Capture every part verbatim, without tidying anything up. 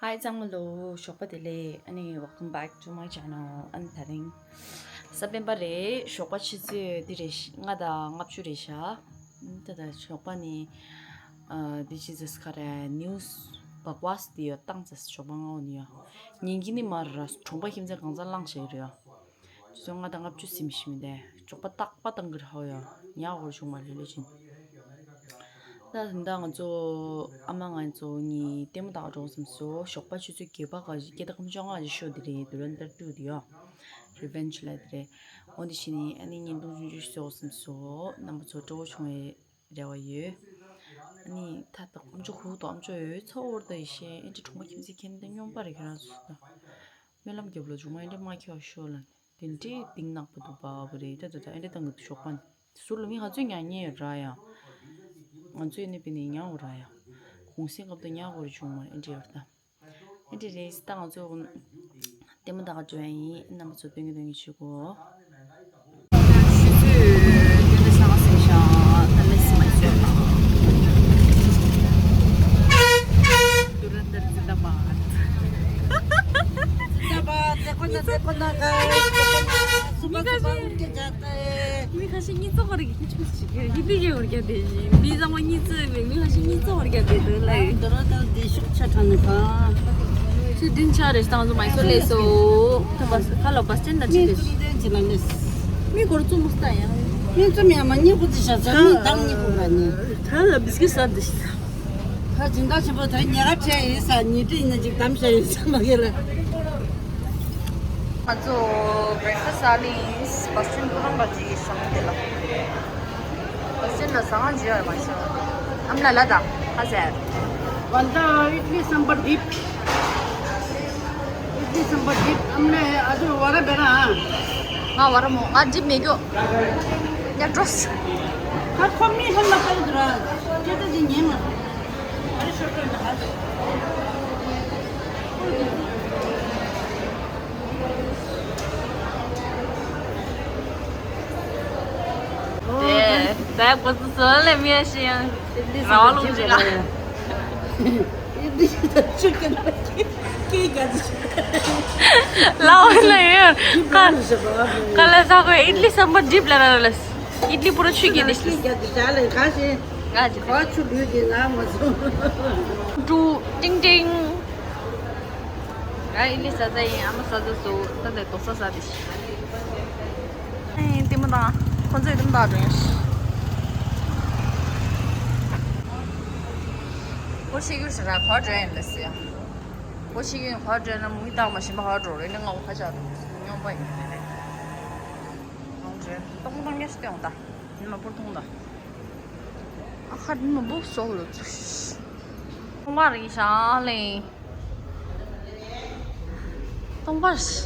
ཧའི་ཚང་མ་ལོ། ཞོགས་པ་བདེ་ལེགས། ཨ་ནི་welcome back to my channel. ཨ་ནི་དེ་རིང་གཟའ་སྤེན་པ་རེད། ཞོགས་པ་ཆུ་ཚོད་འདི་རེད། ལྔ་དང་ལྔ་བཅུ་རེད་ཤག་ད་ད་ཞོགས་པ་ནི་ཨ་འདི་ཆུ་ཚོད་ག་རེ་news་བཀོད་འདི་ཡོད་བཏང་ཚར། ཞོགས་པ་སྔ་པོ་ནས་ཡོད། ཉིན་གྱི་ནི་མར་ར་གྲོང་པ་ཁྱིམ་མཚེས་གང་ཚང་བླངས་བཞག་གི་རེད། ཆུ་ཚོད་ལྔ་དང་ལྔ་བཅུ་ཟིན་ཞིག་མི་འདུག་ཞོགས་པ་རྟག་པ་བཏང་གི་རེད་ཧ་ཡ། ཉལ་དགོས་བྱུང་མ་རེད་ལོས་ཕྱིན། ད་ད་ང་ཚོ་ཨ་མ་ང་ཚོ་གཉིས་ལྟད་མོ་ལྟ་ག་འགྲོ་བསམ་སོང་། ཞོགས་པ་ཆུ་ཚོད་བརྒྱད་པ་ག་སྐད་ད་ཁམ་བཅོ་ལྔ་ཞིག་ཤོ་འདི་རེད། Durandar two་འདི་ཡོད། Revenge་ལ་འདི་རེད། འོ་འདི་བྱས་ནས་ཨ་ནི་བརྙན་ཐུང་ཆུང་ཆུང་ཞིག་བཟོ་བསམ་སོང་། རྣམ་པ་ཚོ་སྤྲོ་བོ་བྱུང་བའི་རེ་བ་ཡོད། ཨ་ནི་ད་ད་ཁམ་བཅོ་ཧུ་ཏོ་ཨམ་ཅོ་ཡོད་ཚོ་འོར་ད་ཡི་ཤེས། ཨེ་འདྲི་གྲོང་པ་ཁྱིམ་མཚེས་ཁྱེད་འདི་སྨྱོན་པ་རེད། ཁྱེད་རང་ཚོ་ད་སྨོན་ལམ་རྒྱབ་ལོ་བྱུང་མ་ཨེ་འདྲི་མ་ཁྱེར་བ་ཤོ་ལ་ནི། དེ་འདྲའི་གཏིང་ནག་པོ་འདུག་པ་བུ་རེད། ད་ད་ད་ཨེ་འདྲ་བཏང་གི་འདུག་ཞོགས་པ་ནི། ཟུར་ལ་མི་ཧ་ཚོད་ཉག་ཉེ་ཡོད་ར་ཡ། ང་ཚོས་ནི་པི་ནི་ཉག་འོ་ར་ཡ། གུང་སེང་སྐབས་དུ་ཉག་འོ་ར་བྱུང་མ་ཨེ་འདྲ་ཡོད་ད། ཨེ་འདྲ་རེད། ད་ང་ཚོ་ལྟད་མོ་ལྟ་ག་འགྲོ་ཡ་ཡིན། རྣམ་པ་ཚོ་སྟོན་གི་སྟོན་གི་བྱེད་གོ། ཞུ་ཚོད་སྟོན་ད་ཤག་ཟེར་ཤག་ད་ལེ་སི་མ་ཤོར་ན། Durandar Zindabad. Zindabad, देखो ना, देखो ना, guys, देखो ना, सुबह सुबह उठ के जाता है। མི་ཁ་ཤས་གཉིད་ཚོགས་པ་རེད། ཧི་པི་གེ་བར་རྒྱ་དེ་བཞིན་མི་ཚང་མ་གཉིད་ཚོད་མེད། མི་ཁ་ཤས་གཉིད་ཚོགས་པ་རྒྱ་དེ་དོན་ལ་ཡོད། Durandar དེ་ཤུགས་ཆ་དྲགས་ནས་གང་། ཆུ་དྲིན་ཆ་རེ་སྟངས་སུ་མ་སོ་ལས་སོ། ད་བ་ཁ་ལ་བ་སྟན་ན་ཆི་དེ། མི་ཚོ་མི་ཚོ་མི་ཡང་མ་གཉིད་ཁུག་ཅི་ཤ་ཚ་མི་དང་གཉིད་ཁུག་ར་ནི། ད་ལ་བིས་ཀི་ཟ་དེ་ཤི། ད་སྦྱིན་བདག་ཆེན་པོ་ད་ཉལ་ཁ་བྲལ་ཡིན་ས། ཉལ་ཁྲི་ཡིན་ན་ཅིག་གཏམ་བཤད་ཡིན་ས་མ་གི་རེད། ང་ཚོ་breakfast ཟ་ལེ་ཡིན། བ་སྟན་ཀུ་རང་པ་ཅི་ཡིན་ས་མ་དེ་ལ། བ་སྟན་ལ་ཟ་ང་ཇི་ཡོད་མ་ཤོ། ཨམ་ལ་ལ་དང་ཁ་ཟེར། वंदा इडली सांभर दीप। इडली सांभर दीप। हमने आज वड़ा बेरा। ང་བ་ར་མོ་ང་ཇི་མེད་གྱོ། ཉ་ཀྲོས། ཁ་ཁོ་མི་ཧན་ལ་ཁ་ལ་དུ་ར། ཁྱེད་ད་ཇི་ཉན་ང་། ཨ་རེ་ཤོར་ཤོར་ད། དེ་ད་གོ་ཚུལ་ལས་མི་ཤེས་ཡང་ར་བ་ལུང་ཅི་ལ། ལའོ་ལ་ཡོད། ཀ་ལ་ས་གོ་ཨིཌ་ལི་སམ་བར་ཇིབ་ལ་ར་ལ། ཨིཌ་ལི་པུ་ར་ཆུ་གི་ལི། ཀ་ཆུ་ལུས་ཀྱི་ན་མ་སོང་། ཀྲུ་ཏིང་ཏིང་། ང་ཨིཌ་ལི་ཟ་ཟ་ཡིན། ཨ་མ་ཟ་ཟ་སོ། ད་ལྟ་དོ་ས་ཟ་དེ་ཤི། ཨེ་ལྟད་མོ་དང་ཁོ་ཚོས་ལྟད་མོ་ལྟ་འགྲོ་ཡོད་ཤི། ཁོ་ཤེས་རྒྱུ་ཞིག་ར་གོ་འགྲོ་ཡིན་ལ་སི། ཁོ་ཤེས་རྒྱུ་གོ་འགྲོ་ན་མུ་ཡི་ཏག་མ་ཤི་མ་གོ་འགྲོ་རེད། ནི་ང་བོ་ཁ་ཆག་འགྲོ་སྙོམས་པ་ཡིན་རེད། ནོང་འདྲེ་སྟོང་སྟོང་ཉ་ཤི་སྟེ་འོང་ད། ནི་མ་པུར་ཐོང་ད། ཨ་ཁ་མ་བུ་སོག་ལོ་ཚུ་ཤི། ཐོང་པ་རིག་ཤ་ལེ། སྟོང་པར། ཟས་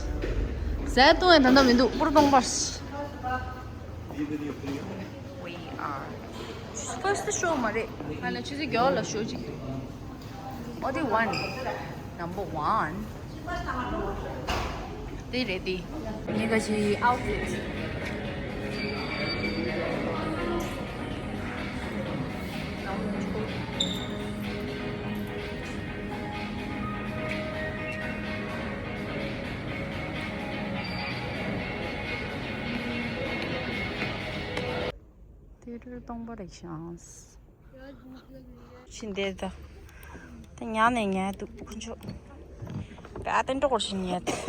བཏུང་ཡང་ད་ལྟ་མི་འདུག་པུར་སྟོང་པར། We are first show མ་རེད། ང་ལ་ཆུ་ཚོད་བརྒྱད་ལ་ཤོ་ཅིག What do you want? Number one. དེ་རེད་དེ། ངས་ག་ཞིག་outfit། དེ་རུ་སྟོང་པ་རེད་ཤག་ཕྱིན་བསྡད་ད། ད་ཉལ་ནས་ཉལ་འདུག་ཁོ་ཚོ། བད་དེ་འགྲོ་སྐོར་ཞིག་ཉལ་འདུག་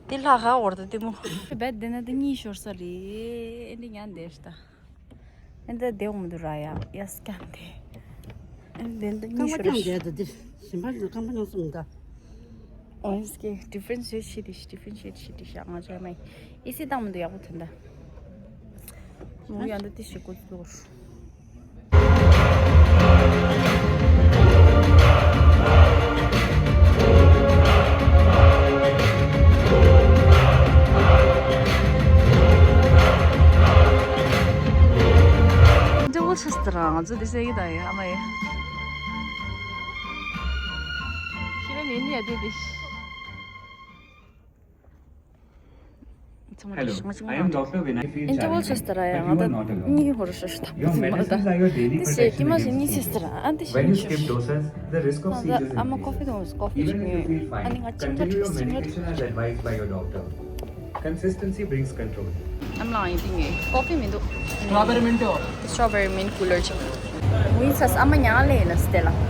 དེ་ལྷག་ག་བར་དུ་དེ་མོ། བད་དེ་ན་དེ་གཉིད་ཤོར་ས་རེད། ཨེ་འདི་ཉལ་བསྡད་ད། ཨེ་འདི་བསྡད་འོང་མི་འདུག་ར་ཡ། ཡ་སི་ཀན་དེ། ཨེ་འདི་འདི་གཉིད་ཤོར་ར། རྐང་པ་བརྐྱངས་བསྡད་ད་དེ། ཞིམ་པ་ནི་རྐང་པ་བརྐྱངས་སོང་ད། ཨོ་ཡེ་སི་ཀེ་ཌི་ཕ་རེན་སི་ཤེ་ཤེ་དི་ཤ་ཌི་ཕ་རེན་སི་ཤེ་ཤེ་དི་ཤ་ང་ཚོ་མ་ཨི་སི་བཏང་མི་འདུག་ཡག་པོ་ཐོན་ད། མུ་ཡང་འདི་ཏི་ཤི་ཀུ་ཙུར། འདྲ་བོ་ཆགས་ད་ར། ང་ཚོ་འདི་ཟེར་གི་ད་ཡ་ཨ་མ་ཡ། ཤི་ར་ནི་ནི་ཡ་དེ་དེ་ཤི། Hello, I am Doctor Vinay. Interval ཤེས་ཏེ་ར་ཡ་ང་ད་གཉིས་ཧོར་ཤོར་ཤོར་ཐབས་མ་ད། འདི་ཞེས་ཀྱི་མ་ཞིག་གཉིས་ཤེས་ཏེ་ར་ཨ་འདི་ཞིག་གཉིས་ཤོར། ཨ་མ་ཀོ་ཕི་དང་ཀོ་ཕི་ཞིག་ཉོས། ཨ་ནི་ང་ཅིང་ཁ་ཁྲིག་ཅིང་ཁ་ཁྲིག་ཨམ་ལང་ཡིན་དེ་ཉོས་ཀོ་ཕི་མི་འདུག་སི་ཊོ་བེ་རི་མིན་ཊི་ཀུ་ལར་ཅིག་མུའི་ཚ་ཨ་མ་ཉག་ལེ་ཡིན་ལ་སྟེ་ལ། ང་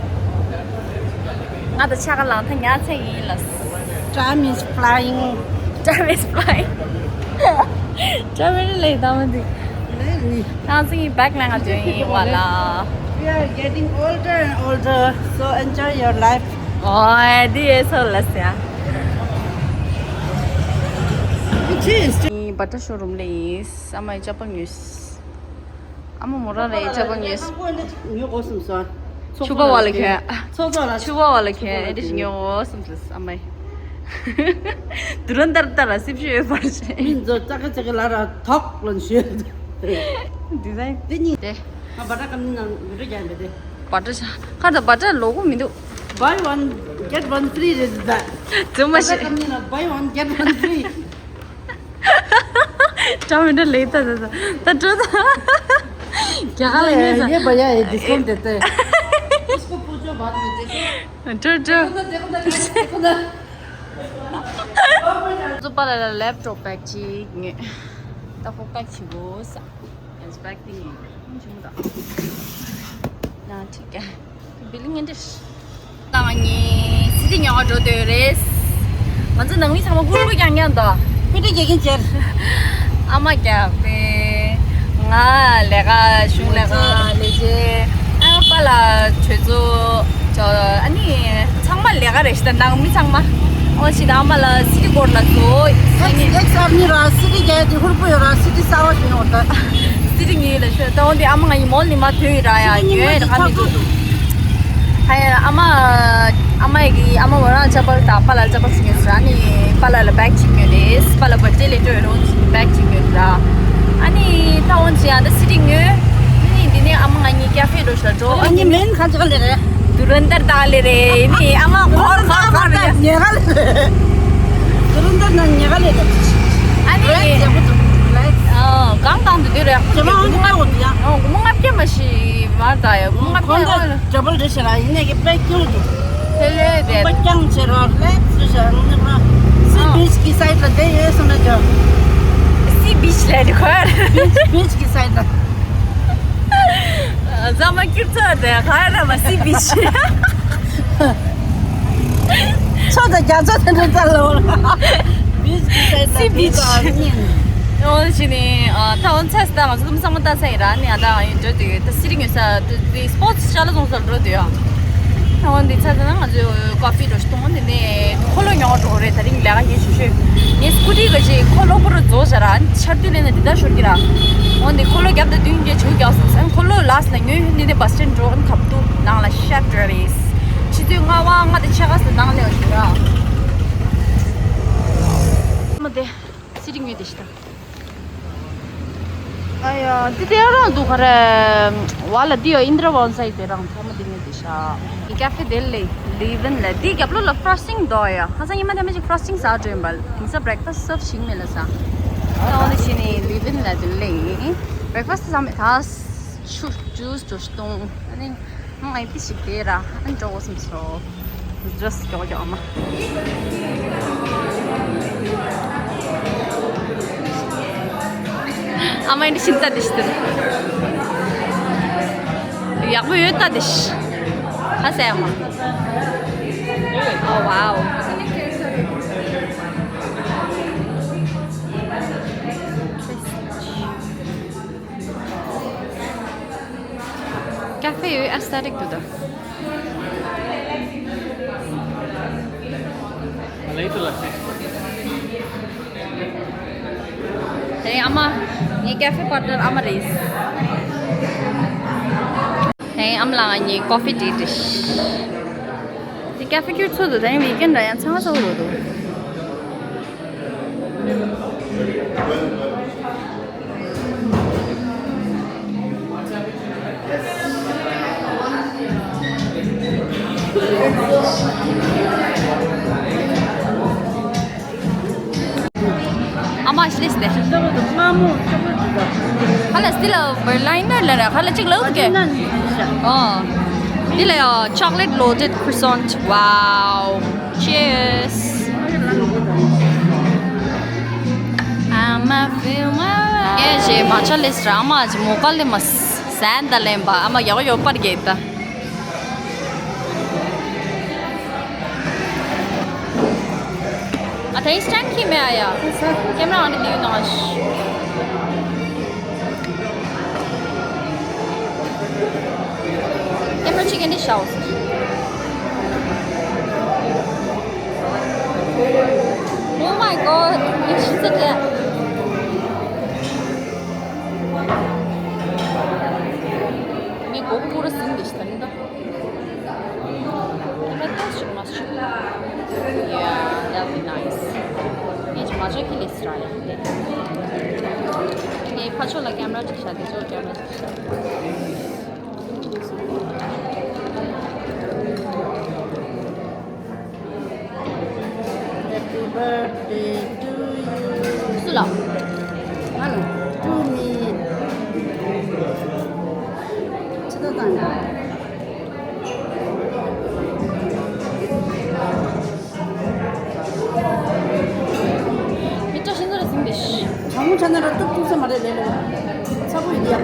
དང་ཆ་ག་ལང་ཐ་ཉག་ཚེ་ཡིན་ལ། Time is flying. Time is flying. Time is late. ད་མ་འདི། ང་ཚོ་ཡི་བེག་ནང་ང་འཇོན་ཡིན་བ་ལ། We are getting older and older, so enjoy your life. ཨོ་འདི་ཡེ་སོ་ལ་སི་ཡ། Cheers. ཡིན་བ་ཏྲ་ཤོ་རུམ་ལེ་ཡིན། ཨ་མ་ཡི་ཅ་པང་ཡོད། ཨ་མ་མོ་རང་རེད་ཅ་པང་ཡོད། ཉོ་གོ་སུམ་སོ། ཆུ་བ་བ་ལ་ཁྱོད། ཚོ་ཚོ་ལ་ཆུ་བ་བ་ལ་ཁྱོད་ཨེ་འདྲ་ཞིག་ཉོ་གོ་སུམ་སོ་ཨ་མ་ཡི། དུ་ར་འདར་ལྟ་ར་སིབ་ཤུ་ཡོད་པར་ཤེས། མི་ཚོ་ཙག་གེ་ཙག་གེ་ལ་ར་ཐོག་ལོན་ཤོད། ཌི་ཛའིན་དེ་གཉིས། དེ། ང་བ་ཏྲ་ཀམ་ནི་ནང་བི་ཌིའོ་རྒྱག་འདི་དེ། བ་ཏྲ་ཤ་ཁར་ད་བ་ཏྲ་ལོ་གོ་མི་འདུག Buy one, get one free རེད་ད། ཙུ་མ་བ་ཏྲ་ཤི། ཀམ་ནི་ནང་buy one, get one free. ཀྲ་མི་འདྲ་ལེ་ད་ད་ད་ད་ཀྲོ་ད། རྒྱ་གར་ལ་ཡོད་ས། ये भैया ये डिस्काउंट देते हैं। उसको पूछो बाद में, देखो। ཀྲོ་ཀྲོ། देखो ना, देखो ना, देखो ना। ཚོ་པ་ལ་ལ་ལེབ་ཊོབ་པེག་ཅིག་ཉོས། ད་ཧོ་པེག་ཆི་གོ་ས། ཡང་སི་པེག་ཏིང་ཡིན། ཆི་མོ་ད། ན་ཐིག་ག་བི་ལིང་ཨེ་འདྲ། ད་ང་གཉིས་སི་ཊི་ཉོ་ག་འགྲོ་འདོད་རེད། ང་ཚོ་ནང་མི་ཚང་མ་ཧུར་པོ་རྐྱང་རྐྱང་འདུག་ཕི་ཏི་རྒྱག་གིན་ཅེར། ཨ་མ་རྒྱག་པས། ང་ལས་ཀ་གཞུང་ལས་ཀ་ལས་བྱེད། ཨ་པ་ལགས་གྲོས་ཚོགས་ཨ་ནི་ཚང་མ་ལས་ཀ་རེད་ཤི་ད་ནང་མི་ཚང་མ། ཨོ་ཤི་ད་ཨ་མ་ལགས་སི་ཊི་སྐོར་ལ་བཟོ། ཨེག་སི་ཨེག་སི་ཨར་མི་ར་སི་ཊི་རྒྱག་དེ་ཧུར་པོ་ཡོད་ར་སི་ཊི་གསར་བ་ཞིག་ཡོང་ད། སི་ཊི་ངེས་ལ་ཤོད་ད་འོན་ཏེ་ཨ་མ་ང་ཡི་མོལ་ནི་མ་ཐོན་ཡོད་ར་ཡ་ཡོད་ད་ཁ་མི་འདུག་ཧ་ཡ་ཨ་མ། ཨ་མ་ཡི་ཨ་མ་བ་རང་ཅ་པལ་དང་པ་ལ་ལ་ཅ་པལ་ཞིག་ཉོས་ཟེར། ཨ་ནི་པ་ལ་ལ་བེག་ཅིག་ཉོས་རེད། པ་ལ་བར་ཌེ་ལེ་འགྲོ་ཡོད་རུང་བེག་ཅིག་ཉོས་རེད། ཨ་ནི་ད་འོན་ཅི་ཡང་ད་སི་ཊི་ཉོས། ཨ་ནི་འདི་ནས་ཨ་མ་ང་གཉིས་ཀ་ཧྥེ་འགྲོ་ཤག་འགྲོ། ཨ་ནི་མེན་ཁ་ཅིག་ལེ་རེད། དུ་རན་དར་དག་ལེ་རེད། ཨ་ནི་ཨ་མ་གོར་གོར་གོར་རེད། ཉེ་ག་ལེ་རེད། དུ་རན་དར་ན་ཉེ་ག་ལེ་རེད། ཨ་ནི་ཨ་གང་གང་དུ་དུ་རེད། ཇེ་མང་ང་འོ་ཡ། ཨོ་སྒོར་མོ་ལྔ་བརྒྱ་མ་ཞིག་མར་ད་ཡ། སྒོར་མོ་ལྔ་བརྒྱ། ཌ་བལ་རེད་ཤག་ར། ཡིན་ནའི་གི་དཔེ་ཁྱུང་འདུག་དེ་ལས་དེ། དཔེ་རྐྱང་ཆེ་ར་ལེགས་སུ་ཤག་ནི་མ། སི་བིཆ་གི་སའིཌ་ལ་དེ་ཡོད་སོང་ན་ཅོ། སི་བིཆ་ལ་ལི་ཁོར། བིཆ་བིཆ་གི་སའིཌ་ལ། ཟ་མ་ཀིར་ཚོ་དེ་ག་ར་མ་སི་བིཆ། ཚོ་ད་རྒྱ་ཚོ་དེ་འདྲ་ཙ་ལ། བིཆ་གི་སའིཌ་ལ། སི་བིཆ། ཨོ་ཞི་ནི་ད་འོན་ཚ། ད་ང་ཚོ་ཚང་མ་ལྟ་ས་ཡིན་ར། ནི་ཨ་ད་ང་ཡིན་འགྲོ་དུས་ད་སི་རིང་ཡོད་ས་དེ་སི་པོར་ཊི་ཅ་ལག་བཙོང་སར་འགྲོ་དུས་ཡ། ད་འོན་ཏེ་ཚ་ཚ་ན་ང་ཚོས་ཀོ་ཕི་འགྲོ་ཞིག་གཏོང་། འོན་ཏེ་ནས་འཁོར་ལོ་ཉོ་འགྲོ་རེད། ད་རིང་ལས་ཀ་ཡིན་ཞུ་ཞུ། ངས་སྐུ་ཊི་ག་ཞིག་འཁོར་ལོ་པོ་རུ་རྫོགས་བྱ་ར། ཨ་ནི་ཆར་དུས་ལས་ན་འདི་ལྟར་ཤོར་གི་ར། འོན་ཏེ་འཁོར་ལོ་རྒྱབ་ད་དུས་འགྱེད་བྱུག་རྒྱག་སོང་། ཨ་ནི་འཁོར་ལོ་ལགས་ལ་ཉོས། འདི་ནས་བ་སི་ཊེན་འགྲོ། ཨ་ནི་ཁབ་ཏུ་ནང་ལ་ཤར་འགྲོ་རེད། ཆུ་ཚོད་ལྔ་པ་ལྔ་དང་ཕྱེད་ཀ་ཙམ་ནང་སླེབས་ཞུ་ར། མ་དེ། སི་རིང་ངོས་དེ་ཤི་ད། ཨ་ཡ། འདི་དེ་རང་འདུག་ག་རེ། བ་ལ་འདི་ཡོ་ཨིན་དྲ་བོན་སའི་དེ་རང་ཚང་མ་འདི་ངོས་དེ་ཤ། ཀ་ཧྥེ་དེ་ལེ་ལི་ཝིན་ལ། འདི་རྒྱབ་ལོགས་ལ་ཕྲོ་སི་ཊིང་འདུག་ཡ། ཁ་སང་ཉི་མ་དེ་མ་ཅིག་ཕྲོ་སི་ཊིང་ཟ་འགྲོ་ཡིན་པ། དེང་སང་བྷི་རེག་ཕ་སི་ཊི་སརབ་ཞིག་མེད་ལ་ས། ད་འོ་ན་ཕྱིན་ནས་ལི་ཝིན་ལ་དེ་ལེ། བྷི་རེག་ཕ་སི་ཊི་ཟ་མེད་ད། ཆུ་ཇུས་འགྲོ་ཞིག་གཏོང་། ཨ་ནི། ང་ཡི་ཏི་ཞིག་དེ་ར་ཨན་འགྲོ་གོ་སམ་སོ། ཇུས་ཀྱོག་ཀྱོག་མ། ཨ་མ་ཡི་ཏི་ཤིན་ཙ་དི་ཤི་དི། ཡག་པོ་ཡོད་ད་དི་ཤི། ཧ་སེ་མ། Oh wow. Cafe ཡོད་ཨེ་སི་ཐེ་ཊིག་ཏུ་དང་། དེ་ཨ་མ། ངའི་ཀ་ཧྥེ་པར་ཊི་ནར་ཨ་མ་རེད། དེ་ཨ་མ་ལགས་ངའི་ཀོ་ཕི་ཌེ་ཊི་རེད། དེ་ཀ་ཧྥེ་ཁྱོད་ཚོ་དང་དེ་རིང་ཝིག་ཨེན་ཌི་ར་ཡང་ཚང་མ་ཚོགས་འགྲོ་འདུག་ཨ་མ་ཤི་ལེས་ཏེ། ཁ་ལ་སྟི་ལ་བར་ལ་ཡིན་ན་ལ་ར་ཁ་ལ་ཅིག་ལ་འུ་ཀེ། ཨོ། འདི་ལ་ཡ་chocolate loaded croissant. Wow. Cheers. I'm a film. ངས་ཞེ་མ་ཆ་ལེས་ར་ཨ་མ་ཅི་མོ་ཀ་ལེ་མ་སན་ད་ལེན་པ་ཨ་མ་ཡག་ཡོད་པར་གེ་ད། ཨ་ཐེ་སི་ཊི་ཁྱི་མེ་ཨ་ཡ། ཀེམ་ར་ཨ་འདི་ལིའུ་ནང་ཤི། ཀེམ་ར་ཅི་གེན་འདི་ཤའོ། Oh my god. ཡེ་ཤི་ཙི་ཏེ། ངས་གོ་ཀུ་རུ་སིང་འདི་ཤི་ད་ནི་ད། But that's too much. Yeah, that'll be nice. ངས་ཅི་མ་ཅོ་ཁི་ལེས་ར་ཡ། ངས་ཕ་ཆོ་ལ་ཀེམ་ར་ཅིག་ཤ་དེ་ཆོ་ཀེམ་ར་ཅིག་ཤ། Happy birthday to you. སུ་ལ། ང་ལ། To me. ཆི་ད་དང་། མི་ཏྲ་ཤིན་ཏུ་རེ་ཟིང་བེ་ཤི། གྲང་མོ་ཆ་ན་ར་ཏུག་ཏུག་ས་མ་རེད་ལེ་ལོ། ཚ་པོ་ཡིན་ཡ།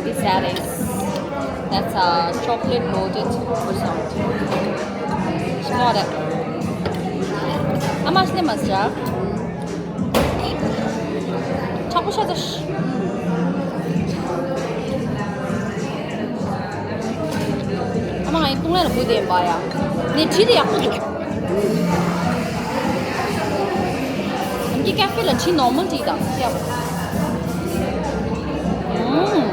This that is, that's a chocolate loaded croissant. Small. ཨ་མ་ཤི་ནས་མ་ཟ། ཆག་པོ་ཤ་ཚ་ཤི། ཨ་མ་ང་ཡི་ཏུང་ལེ་ལ་བུ་དེ་ཡིན་པ་ཡ། ནས་བྲིས་དེ་ཡག་པོ་འདུག་ཨམ་གྱི་ཀ་ཧྥེ་ལ་བྲིས་ནོར་མལ་བྲིས་དང་ཡག་པོ། ཨུམ།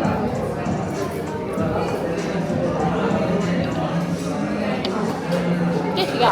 སྐད་ཅིག་ཡ།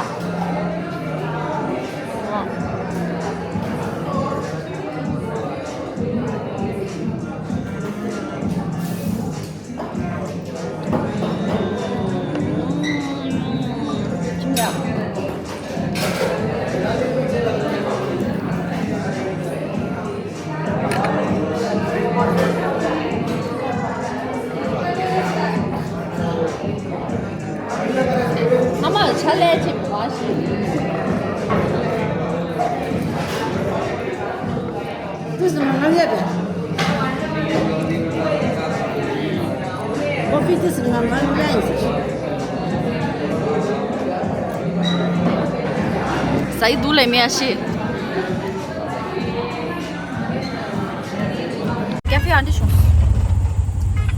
ཨ་མ་ཆ་ལས་ཅིག་མ་ཤེས། དུས་སུ་མ་ང་ལས་པས། ཀོ་ཕི་དུས་སུ་མ་ང་ལས་ཡིན། ཟ་ཡི་འདུག་ལས་མེད་ཨ་ཤེས། ཀ་ཧྥེ་ཨ་འདྲ་བྱུང་།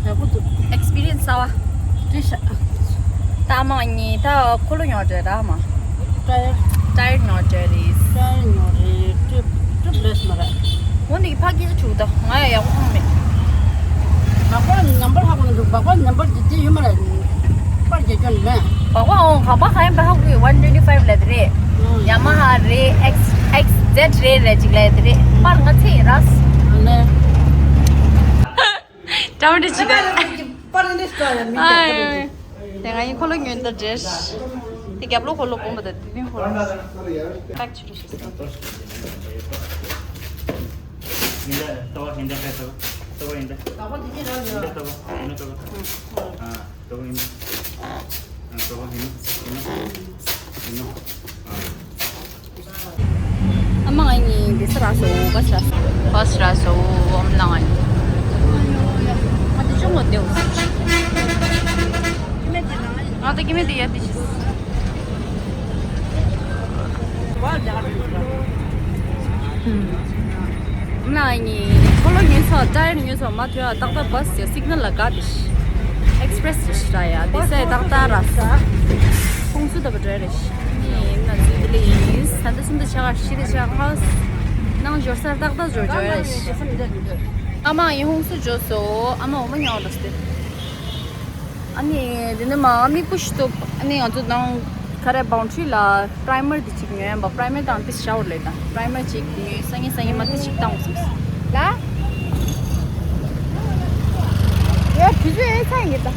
ཡག་པོ་འདུག་ཨེག་སི་པི་རི་ཡན་སི་གསར་བ། ཏྲི་ཤ། ད་མ་ཉི་ད་ཁོ་ལོ་ཉོ་འདྲ་ར་མ། ཏྲ་ཡར། ཏྲ་ཡར་ཉོ་འདྲ་རེད། ཏྲ་ཡར་ཉོ་རེད། ཀྲིབ་ཀྲིབ་ལེས་མ་ར། འོ་འདི་ཕ་གི་ཆུ་ད་ང་ཡ་ཡག་པོ་མཐོང་མེད། བག་པ་ནམ་བར་ཧ་གོ་མི་འདུག་བག་པ་ནམ་བར་ཇི་ཇི་ཡོད་མ་ར། པར་རྒྱག་རྒྱུ་མེད། བག་པ་འོང་བག་པ་ག་ཡིན་པ་ཧ་གོ་གི་ཝན་ཊི་ཊི་ཕའིབ་ལབ་དེ་རེད། ཡ་མ་ཧ་རེད། ཨེག་སི་ཨེག་སི་ཛེད་རེད་རེད་ཅིག་ལབ་དེ་རེད། པར་ང་ཚེ་ཡིན་ར། ཨ་ནི། ཀྲའོ་འདྲ་ཅིག་ད། པར་འདི་ཤ་ཡ་མི་ཨ་ཡ། དེ་ང་ཡིན་ཁོ་ལོ་ཉོན་ད་འདྲེས། དེ་རྒྱབ་ལོ་ཁོ་ལོ་གོམ་པ་ད་དེ་ནི་ཁོ་ལོ། ཀྲག་ཆུ་རུ་ཤི་སོང་། ཡིན་ད་ལྟ་བ་ཡིན་ད་ལྟ་བ་ཡིན་ད། ལྟ་བ་འདི་གྱིས་རང་ཡིན་ད་ལྟ་བ་ཡིན་ད་ལྟ་བ། ཨ། ལྟ་བ་ཡིན་ད། ཨ། ལྟ་བ་ཡིན་ད། ཡིན་ན། ཡིན་ན། ཨ། ཨ་མ་ང་གཉིས་འདི་ས་ར་སོ་བ་ས་ར་སོ་བ་ས་ར་སོ་ཨོམ་ལང་ཨ་ཡོ། ཨ་དེ་ཅུང་ངོ་དེའུ། ཨ་ད་ཀི་མེད་དེ་ཡ་དེ་ཤི། ཨོམ་ལང་ཨ་ནི་ཁོ་ལོ་ཉོས་སོ་ཏྲ་ཡར་ཉོས་སོ་མ་ཐོས་ཨ་ཏག་ཏག་བ་སི་སིག་ནལ་ལ་ག་དེ་ཤི། ཨེག་སི་པི་རེ་སི་དེ་ཤི་ར་ཡ་དེ་ས་ཏག་ཏག་ར་ས། ཁོང་ཚོ་ད་བ་འདྲ་རེ་ཤི། ནི་ན་ཚི་དི་ལི་ཡིན། ས་འདི་སུམ་དུ་ཆ་ག་ཤི་རེ་ཆ་ཧ་ནང་འབྱོར་ས་ཏག་ཏག་འབྱོར་འབྱོར་རེ་ཤི། ཨ་མ་ཡིན་ཧུང་སུ་འབྱོར་སོ། ཨ་མ་འོ་མ་ཉོ་རོ་སྟེ། ཨ་ནི་འདི་ནི་མ་མིག་པུ་ཤི་ཏོ། ཨ་ནི་ང་ཚོ་དང་ག་རེ་བང་ཁྲི་ལ་པྲའི་མར་འདི་གཅིག་ཉོས་ཡིན་པ། པྲའི་མར་དང་དེ་ཤའོར་ལས་དང་པྲའི་མར་གཅིག་ཉོས། སང་ཉིན་སང་ཉིན་མ་དེ་གཅིག་བཏང་སོང་ལ། ཡ་དུས་ཚོད་ཨེ་ཚ་ཡིན་གི་ད།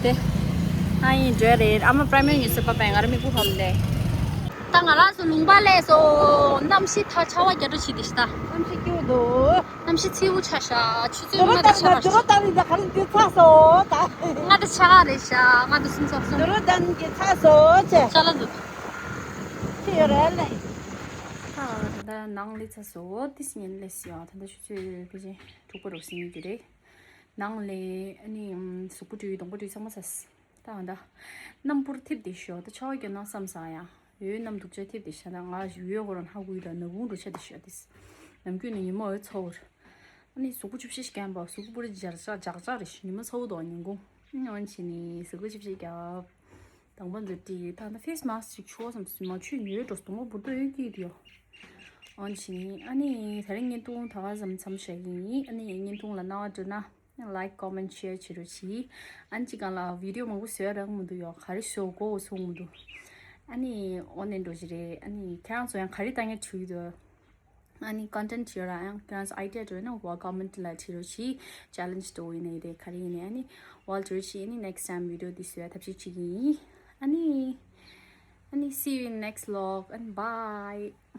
དེ། ཨ་ཡིན་འདྲ་རེད། ཨ་མ་པྲ་མེན་ཡོད་སེ་པ་པའི་ང་ར་མི་བུ་ཧོམ་ལེ། ད་ང་རང་ཚོ་ལུང་པ་ལས་སོ། གནམ་གཤིས་ད་ཆར་པ་རྒྱ་སྒྲོ་ཆི་དེ་ཤི་ད། གནམ་གཤིས་སྐྱིད་པོ་འདུག་གནམ་གཤིས་ཚི་བོ་ཆ་ཤ་ཆུ་ཚོད་ལྔ་དང་ཆ་ལ་ཆ། ལྔ་དང་ཆ་ལ་རེད་ཤ། ལྔ་དང་སུམ་ཅུ་སོ། ལྔ་དང་སུམ་ཅུ་སོ། ཆ་ལ་འདུག་ཆི་ཡོད་རེད་ལེ། ད་ད་ནང་ལས་ཚ་སོ་ཏི་སི་ཉན་ལས་སི་ཡ། ད་ད་ཆུ་ཚོད་ཕལ་ཆེར་དྲུག་པ་རུ་ཟིན་གྱི་རེད། ནང་ལས་ཨ་ནི་གཟུགས་པོ་བཀྲུས་གདོང་པ་བཀྲུས་ཚང་མ་ཚ་སི། ད་ད། གནམ་སྤུར་ཐིབས་ཏེ་ཤོག་ད་ཆར་པ་རྒྱག་ན་བསམ་ས་ཡ། འོད་གནམ་སྡུག་ཅག་ཐིབས་ཏེ་ཤ། ད་ང་འོད་ཁོ་རང་ཧ་གོ་ཡི་ད། ནག་ཁུང་འགྲོ་ཆ་དེ་ཤ་དེ། ནམ་རྒྱུན་ནས་ཉི་མ་འོད་ཚ་བོར། ཨ་ནི་གཟུགས་པོ་ཆུ་བཤལ་སྐམ་པ། གཟུགས་པོ་ལྗགས་ལྗགས་ལྗགས་ལྗགས་རེ་ཤི། ཉི་མ་ཚ་བོ་དོ་ཉིན་གུང་། ཨང་ཆི་ནི་གཟུགས་པོ་ཆུ་བཤལ་རྒྱག་དང་པོ་འདི་དེ་ད་ད་ཕེ་སི་མཱ་སི་ཅིག་ཆུ་བ་བསམ་སི་མ་ཆུ་ཉོས་འགྲོ་སྟོང་པ་བུར་དོ་ཡོད་ཀྱི་ཡོད། ཨང་ཆི་ནི་ཨ་ནི་དེ་རིང་བརྙན་ཐུང་ད་ག་ཙམ་མཚམས་བཞག་གི་ཡིན། ཨ་ནི་བརྙན་ཐུང་ལ་སྣང་བ་འགྲོ་ན། Like, comment, share བྱེད་རོགས་གྱིས། ཨ་ནི་ཅི་གང་ལ་བི་ཌི་ཡོ་མང་པོ་བཟོས་རག་མི་འདུག་ཡོ། ག་རེ་བཟོ་དགོས་ཚོར་མི་འདུག་ཨ་ནི་ཨོ་ནེ་འགྲོ་གི་རེད། ཨ་ནི་ཁྱེད་རང་ཚོ་ཡང་ག་རེ་ལྟ་མཁན་བྱུང་འདུག་ཨ་ནི་ཀོན་ཊེན་ཊི་བྱེད་ར་ཡང་ཁྱེད་རང་ཚོ་ཨའི་ཌི་ཡ་འདྲ་ཡོད་ན་ཝ་ཀོ་མེན་ཊི་ལ་བྱེད་རོགས་གྱིས། ཅེ་ལེན་ཇི་འདྲ་ཡིན་ནའི་རེད། ག་རེ་ཡིན་ནའི་ཨ་ནི་ཝ་ལ་བྱེད་རོགས་གྱིས། ཨ་ནི་ནེག་སི་ཊའིམ་བི་ཌི་ཡོ་འདི་བཟོ་ཡ་ཐབས་ཤེས་བྱེད་ཀྱི་ཡིན། ཨ་ནི་ཨ་ནི་see you in next vlog and bye.